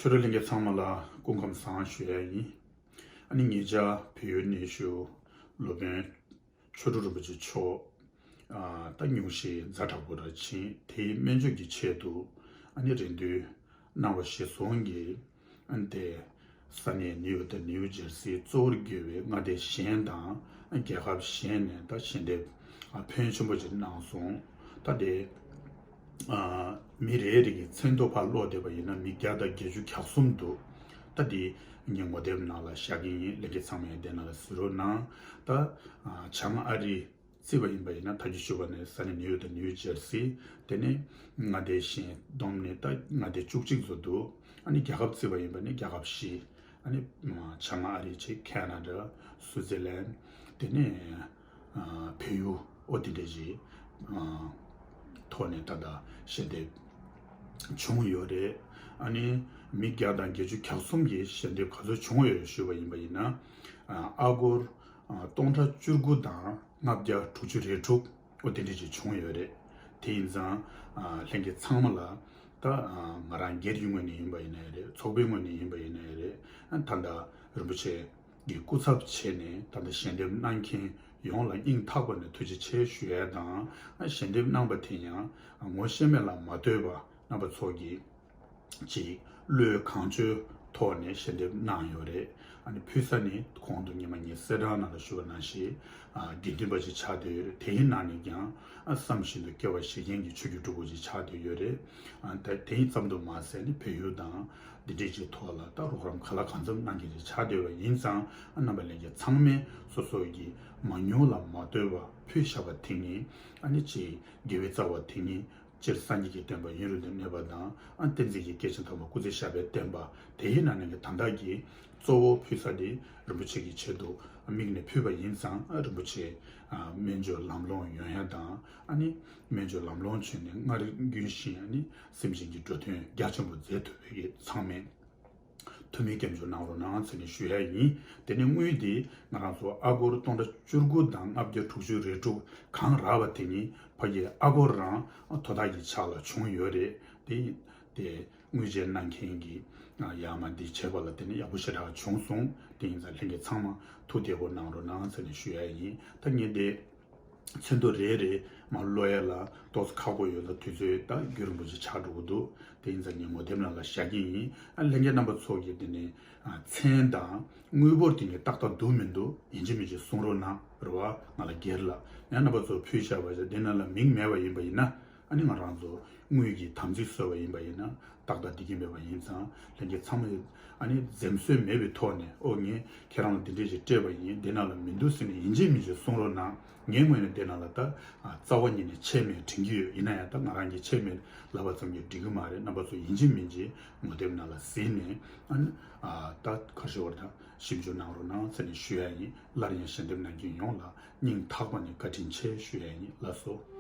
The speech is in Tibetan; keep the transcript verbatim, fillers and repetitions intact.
ཆོས་གྲོགས་ལྷན་རྒྱས་ཚང་མ་ལ་སྐུ་ཁམས་བཟང་ཞུ་ཡ་ཡིན། ཨ་ནི་ངེད་ཅག་བལ་ཡུལ་གནས་བཞུགས་སློབ་དཔོན་ཆོས་དྲུག་རིན་པོ་ཆེ་མཆོག་ཨ་ད་སྙུང་གཞི་ཛ་དྲག་པོ་ར་ཕྱིན། དེའི་སྨན་བཅོས་ཀྱི་ཆེད་དུ་ཨ་ནི་རེ་འདུན་གནང་བ་གཞིར་བཟུང་གིས། ཨ་ནི་དེ་ས་གནས་ནིའུ་ཡོག་དང་ནིའུ་ཇར་སི་གཙོ་བོར་གྱུར་བའི་མངའ་སྡེ་གཞན་དང་རྒྱལ་ཁབ་གཞན་ནས་ད་ཞལ་འདེབས་ཨ་ཕོན་ཆེན་པོ་ཅིག་གནང་སོང་། ད་དེ་ཨ་མི་རེ་རེ་གི་མཚན་ཐོ་ཕར་ཀློག་བསྡད་པ་ཡིན་ན་མི་བརྒྱ་དང་བརྒྱད་ཅུ་གྱ་གསུམ་འདུག་ད་དེ་ངས་ངོ་དེབ་ནང་ལ་བཞག་གི་ཡིན། ལྷན་རྒྱས་ཚང་མས་དེ་ནང་ལ་གཟིགས་རོགས་གནང་། ད་ཨ་བྱང་ཨ་རི་བརྩིས་པ་ཡིན་པ་ཡིན་ན་ད་གིན་ཞུས་པ་ནས་ས་གནས་ནིའུ་ཡོག་དང་ནིའུ་ཇར་སི། དེ་ནས་མངའ་སྡེ་གཞན་བསྡོམས་ནས་ད་མངའ་སྡེ་བཅུ་གཅིག་ཙམ་འདུག་ཨ་ནི་རྒྱལ་ཁབ་བརྩིས་པ་ཡིན་པ་ནི་རྒྱལ་ཁབ་བཞི། ཨ་ནི་བྱང་ཨ་རི་བྱས། ཁེ་ན་ཌ། སུའུ་ཙི་ལན། དེ་ནས་ཨ་བལ་ཡུལ། ཨོ་དེ་འདྲ་ཞིག་ཨ་ཐོག་ནས་ད་ལྟ་ཞལ་འདེབས་བྱུང་ཡོད་རེད། ཨ་ནི་མི་བརྒྱ་དང་བརྒྱད་ཅུ་གྱ་གསུམ་གྱིས་ཞལ་འདེབས་ག་ཚོད་བྱུང་ཡོད་རེད་ཞུས་པ་ཡིན་པ་ཡིན་ན། ཨ་ཨ་སྒོར་ཨ་སྟོང་ཕྲག་བཅུ་དགུ་དང་ལྔ་བརྒྱ་དྲུག་ཅུ་རེ་དྲུག་ཨོ་དེ་འདྲ་ཞིག་བྱུང་ཡོད་རེད། དེ་ཡིན་ཙང་ཨ་ལྷན་རྒྱས་ཚང་མ་ལ། ད་ང་རང་སྒེར་གྱི་ངོས་ནས་ཡིན་པ་ཡིན་ནའི་རེད། ཚོགས་པའི་ངོས་ནས་ཡིན་པ་ཡིན་ནའི་རེད། ད་ལྟ་རིན་པོ་ཆེ་གི་སྐུ་ཚབ་བྱས་ནས་ད་ལྟ་ཞལ་འདེབས་གནང་མཁན་ཡོངས་ལ་སྙིང་ཐག་པ་ནས་ཐུགས་རྗེ་ཆེ་ཞུ་ཡས་དང་། ཞལ་འདེབས་གནང་པ་དེ་ཡང་ངོ་ཤེས་མེད་ལ་མ་ལྟོས་པ་རྣམ་པ་ཚོ་གིས་ཅིག་བློས་གང་བྱོའི་ཐོག་ནས་ཞལ་འདེབས་གནང་ཡོད་རེད། ཨ་ནི་ཕུལ་ས་ནི་གོང་དུ་ཉི་མ་ངས་གསལ་བསྒྲགས་ནང་ལ་ཞུས་པ་ནང་བཞིན་ཨ་དགེ་འདུན་པ་ཅིག་ཆགས་བསྡད་ཡོད་རེད། དེའི་ནང་ནས་ཀྱང་ཨ་བསམ་བཞིན་དུ་སྐྱེ་བ་བཞེས་མཁན་གྱི་ཆོས་བརྒྱུད་སྤྲུལ་སྐུ་ཅིག་ཆགས་བསྡད་ཡོད་རེད། ཨ་ད་དེ་ཙམ་དུ་མ་ཟད་ནི་བལ་ཡུལ་དང་འདི་འདྲས་ཀྱི་ཐོག་ལ་ད་རོགས་རམ་ག་ལ་གང་འཚམ་གནང་མཁན་ཅིག་ཆགས་བསྡད་པ་ཡིན་ཙང་། ཨ་རྣམ་པ་ལྷན་རྒྱས་ཚང་མས་སོ་སོ་གི་མང་ཉུང་ལ་མ་ལྟོས་པ་ཕུལ་བཞག་པ་དེ་ཉིད། ཨ་ནི་ཅིག་དགེ་བའི་རྩ་བ་དེ་ཉིད། སྤྱིར་སངས་རྒྱས་ཀྱི་བསྟན་པ་ཡུན་རིང་དུ་གནས་པ་དང་། ཨ་བསྟན་འཛིན་གྱི་སྐྱེས་ཆེན་ཐོག་མ་སྐུ་ཚེ་ཞབས་པད་བརྟན་པ། དེའི་ནང་ནས་ཀྱི་ད་ལྟ་གི་གཙོ་བོ་ཕུལ་ས་དེ་རིན་པོ་ཆེ་གི་ཆེད་དུ་དམིགས་ནས་ཕུལ་བ་ཡིན་ཙང་། ཨ་རིན་པོ་ཆེ་ཨ་སྨན་བཅོས་ལམ་ལྷོང་ཡོང་ཡ་དང་། ཨ་ནི་སྨན་བཅོས་ལམ་ལྷོང་བྱུང་ནས་སྔར་རྒྱུན་བཞིན་ཨ་ནི་སེམས་ཅན་གྱི་འགྲོ་དོན་རྒྱ་ཆེན་པོ་མཛད་ཐུབ་པའི་གི་ཚང་མས་ཐུགས་སྨོན་སྐྱབས་འཇུག་གནང་རོགས་གནང་ཟེར་ནས་ཞུ་ཡ་ཡིན། དེ་ནས་དངུལ་དེ་ང་རང་ཚོ་ཨ་སྒོར་སྟོང་ཕྲག་བཅུ་དགུ་དང་ལྔ་བརྒྱ་དྲུག་ཅུ་རེ་དྲུག་གང་རག་པ་དེ་ཉིད་ཕ་གིའི་ཨ་སྒོར་རང་དོ་བདག་གི་ཕྱག་ལ་བྱུང་ཡོད་རེད། དེ་དེ་དངུལ་འཇལ་གནང་མཁན་གྱི་ཡར་མར་འདི་བྱས་པ་ལ་བརྟེན་ནས་ཡག་པོ་ཞེ་དྲག་བྱུང་སོང་། དེ་ཡིན་ཙང་ལྷན་རྒྱས་ཚང་མ་ཐུགས་བདེ་པོ་གནང་རོགས་གནང་ཟེར་ནས་ཞུ་ཡ་ཡིན། ད་ངས་དེ་མཚན་ཐོ་རེ་རེ་མར་ཀློག་ཡ་ལ་ཏོག་ཙམ་ཁག་པོ་ཡོད་ལ། དུས་ཚོད་ད་རྒྱུན་རིང་པོ་ཅིག་ཆགས་འགྲོ་གི་འདུག་དེ་ཡིན་ཙང་ངས་ངོ་དེབ་ནང་ལ་བཞག་གི་ཡིན། ཨ་ལྷན་རྒྱས་རྣམ་པ་ཚོ་གིས་དེ་ནས་ཨ་མཚན་དང་དངུལ་འབོར་དེ་ངས་ཏག་ཏག་འདུག་མི་འདུག་ཡིན་གཅིག་མིན་གཅིག་གསུང་རོགས་གནང་། རེད་བ། ང་ལ་སྒེར་ལ་ཡང་རྣམ་པ་ཚོ་ཕུལ་བཞག་པ་ཞིག་དེ་ནང་ལ་མིང་མེད་པ་ཡིན་པ་ཡིན་ན། ཨ་ནི་ང་རང་ཚོ་དངུལ་གྱི་དམ་ཚིག་བཟོས་པ་ཡིན་པ་ཡིན་ན་ཏག་ཏག་འགྲིག་གི་མེད་པ་ཡིན་ཙང་། ལྷན་རྒྱས་ཚང་མས་ཨ་ནི་འཛེམ་ཟོན་མེད་པའི་ཐོག་ནས། ཨོ་ངས་ཁྱེད་རང་ལ་འདི་འདྲས་ཞིག་སྤྲད་པ་ཡིན། འདི་ནང་ལ་མི་འདུག་ཟེར་ནས་ཡིན་གཅིག་མིན་གཅིག་གསུང་རོགས་གནང་། ངའི་ངོས་ནས་འདི་ནང་ལ་ད་ཨ་རྩ་བ་ཉིད་ནས་ཆད་མེད་དྲན་གྱི་ཡོད། ཡིན་ན་ཡང་ད་ང་རང་གིས་ཆད་མེད་ལབ་པ་ཙམ་གྱིས་འགྲིག་གི་མ་རེད། རྣམ་པ་ཚོ་ཡིན་གཅིག་མིན་གཅིག་ངོ་དེབ་ནང་ལ་གཟིགས་ནས། ཨ་ནི་ཨ་ད་ག་རེ་ཟེར་དགོས་རེད། ད་ཞིབ་འཇུག་གནང་རོགས་གནང་ཟེར་ནས་ཞུ་ཡ་ཡིན། སླར་ཡང་ཞལ་འདེབས་གནང་མཁན་ཡོངས་ལ་སྙིང་ཐག་པ་ནས་བཀའ་དྲིན་ཆེ་ཞུ་ཡ་ཡིན། ལགས་སོ།